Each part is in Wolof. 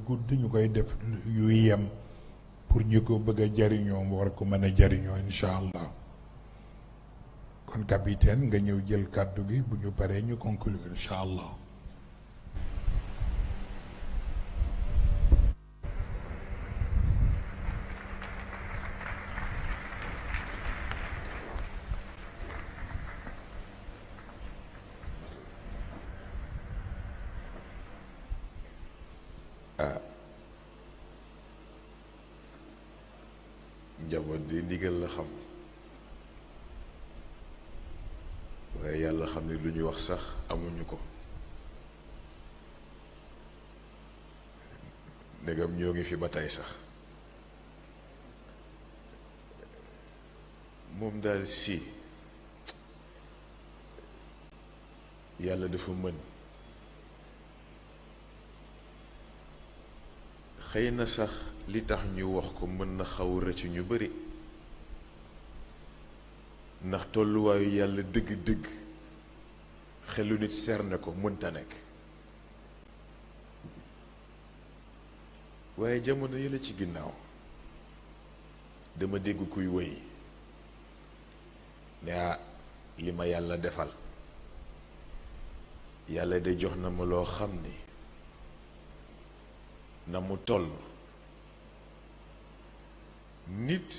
gudd ñu koy def yu yem pour ñu ko bëgg a jariñoo mu war ko mën a jariñoo incha allah. kon capitaine nga ñëw jël kàddu gi bu ñu paree ñu conclure incha allah. njaboot di ndigal la xam waaye yàlla xam ne lu ñu wax sax amuñu ko ndegam ñoo ngi fi ba tey sax moom daal si yàlla dafa mën xëy na sax li tax ñu wax ko mën na xaw rëcc ñu bari ndax tolluwaayu yàlla dëgg-dëgg xelu nit serne ko mënta nekk waaye jamono yële ci ginnaaw dama dégg kuy wëy ne li ma yàlla defal yàlla de jox na ma loo xam ni na mu toll nit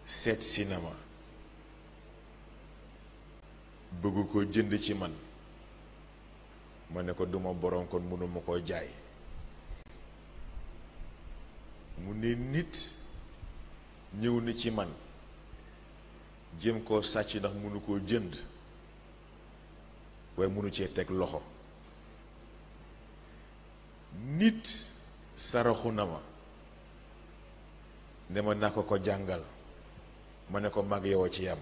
seet cinéma bëgg ko jënd ci man ma ne ko duma borom kon mënuma koo jaay mu ne nit ñëw na ci man jéem koo sàcc ndax mënu koo jënd waaye mënu cee teg loxo nit saraxu na ma ne ma naa ko jàngal ma ne ko mag yow a ci yam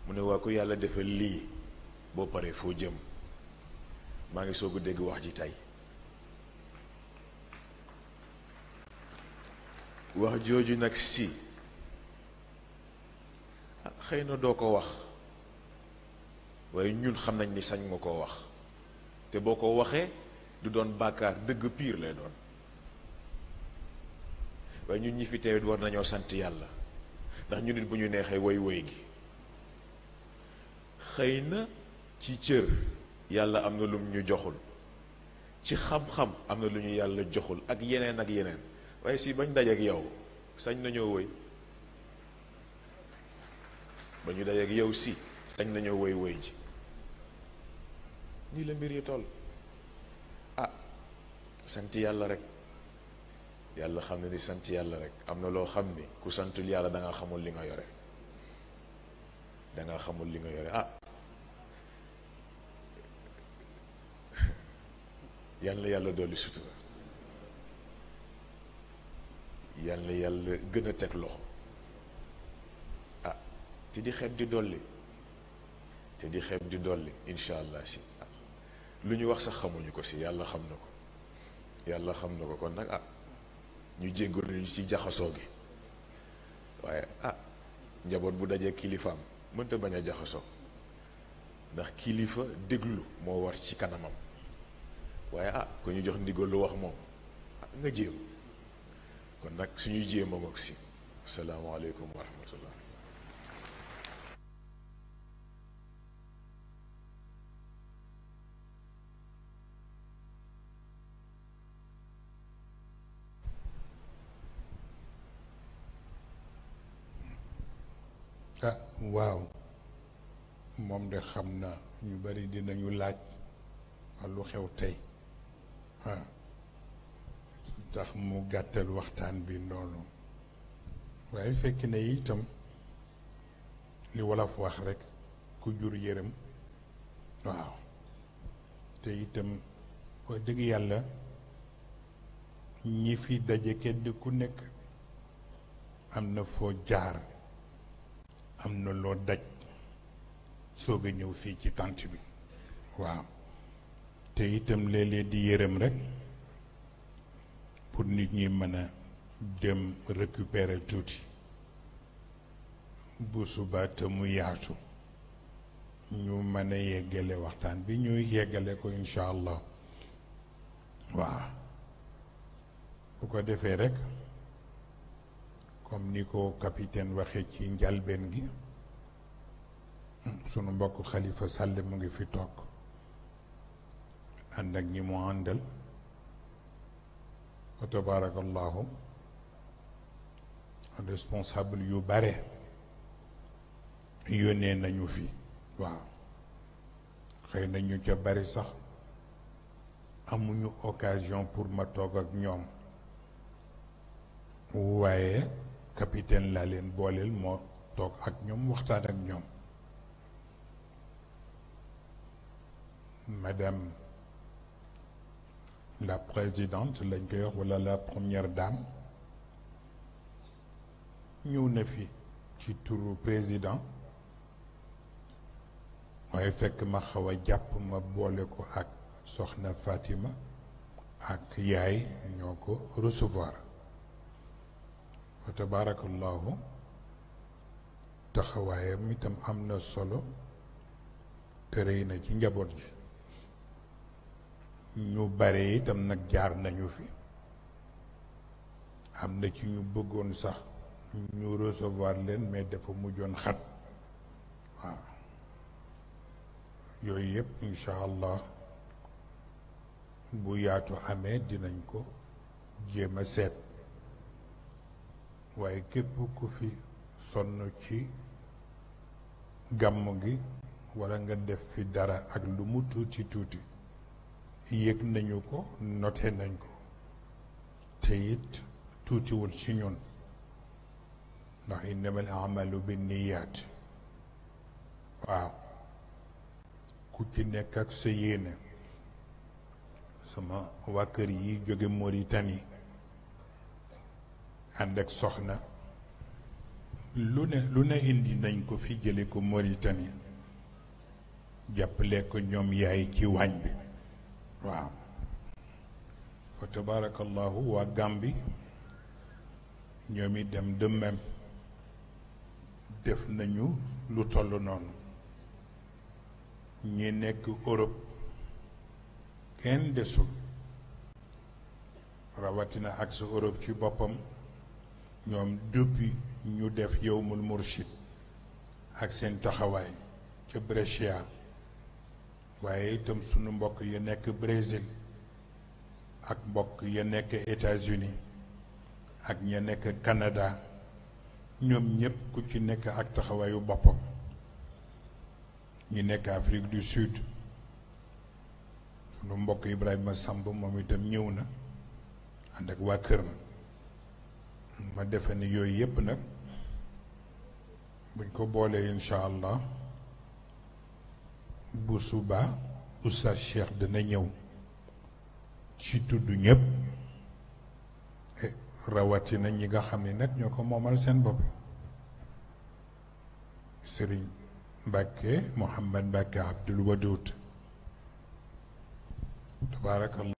mu ne waa ko yàlla defal lii boo paree foo jëm maa ngi soog a dégg wax ji tey wax jooju nag si xëy na doo ko wax waaye ñun xam nañ ni sañ nga koo wax te boo ko waxee du doon bàkkaar dëgg piir lay doon waaye ñun ñi fi teewit war nañoo sant yàlla ndax ñu nit bu ñu neexee woy gi xëy na ci cër yàlla am na lum ñu joxul ci xam-xam am na lu ñu yàlla joxul ak yeneen waaye si bañ dajeek yow sañ nañoo woy ba ñu dajeek yow si sañ nañoo woy ji nii la mbir yi toll sant yàlla rek yàlla xam ne ni sant yàlla rek am na loo xam ni ku santul yàlla da nga xamul li nga yore yàlla yàlla dolli sutura yàlla yàlla gën a teg loxo te di xeeb di dolli incha allah si lu ñu wax sax xamuñu ko si yàlla xam na ko kon nag ñu jéggalu ñu ci jaxasoo gi waaye njaboot bu dajee kilifaam mënta bañ a jaxasoo ndax kilifa déglu moo war ci kanamam waaye ku ñu jox ndigal lu wax moom nga jéem kon nag suñuy jéem a ngoog si asalaamaaleykum wa rahmatullah waaw moom de xam na ñu bari dinañu laaj lu xew tey tax mu gàttal waxtaan bi noonu waaye fekk na itam li wolof wax rekk ku jur yërëm waaw te itam wax dëgg yàlla ñi fi daje kenn ku nekk am na foo jaar am na loo daj soog a ñëw fii ci tant bi waaw te itam léeg-léeg di yërëm rekk pour nit ñi mën a dem récupérer tuuti bu subaa te mu yaatu ñu mën a yeggale waxtaan bi ñuy yeggale ko incha allah waaw bu ko defee rek comme ni ko capitaine waxee ci njalbeen gi sunu mbokk Xalifa Sàll mu ngi fi toog ànd ak ñi mu àndal wa tabarakallahu responsable yu bare yónnee nañu fi waaw xëy na ñu ca bari sax amuñu occasion pour ma toog ak ñoom waaye capitaine laa leen booleel moo toog ak ñoom waxtaan ak ñoom madame la présidente lañ koy wax walla la première dame ñëw na fi ci turu président waaye fekk ma xaw a jàpp ma boole ko ak soxna Fatima ak yaay ñoo ko recevoir wa tabarakallahu taxawaayam itam am na solo te rëy na ci njaboot ji ñu bare itam nag jaar nañu fi am na ci ñu bëggoon sax ñu recevoir leen mais dafa mujjoon xat waaw yooyu yëpp incha allah bu yaatu amee dinañ ko jéem a seet waaye képp ku fi sonn ci gàmm gi walla nga def fi dara ak lu mu tuuti tuuti yëg nañu ko noté nañ ko te it tuutiwul ci ñun ndax innamal a'malu binniyaat waaw ku ci nekk ak sa yéene sama waa kër yi jóge Mauritanie ànd ak soxna lu ne indi nañ ko fi jële ko Mauritanie jàppale ko ñoom yaay ci waañ bi waaw fa tabarakallahu waa Gambie ñoom i dem de même def nañu lu toll noonu ñi nekk Europe kenn desul rawatina ak sa Europe ci boppam ñoom depuis ñu def yowmul murshid ak seen taxawaay ca Brescia waaye itam sunu mbokk ya nekk Brésil ak mbokk ya nekk États-Unis ak ña nekk Canada ñoom ñëpp ku ci nekk ak taxawaayu boppam ñi nekk Afrique du Sud sunu mbokk Ibrahima Samb moom itam ñëw na ànd ak waa këram ma defe ne yooyu yëpp nag buñ ko boolee incha allah bu subaa Oustaz Cheikh dana ñëw ci tudd ñëpp rawatina ñi nga xam ne nag ñoo ko moomal seen bopp Serigne Mbacke Mouhamad Mbacke Abdoul Wadoud tabarakallah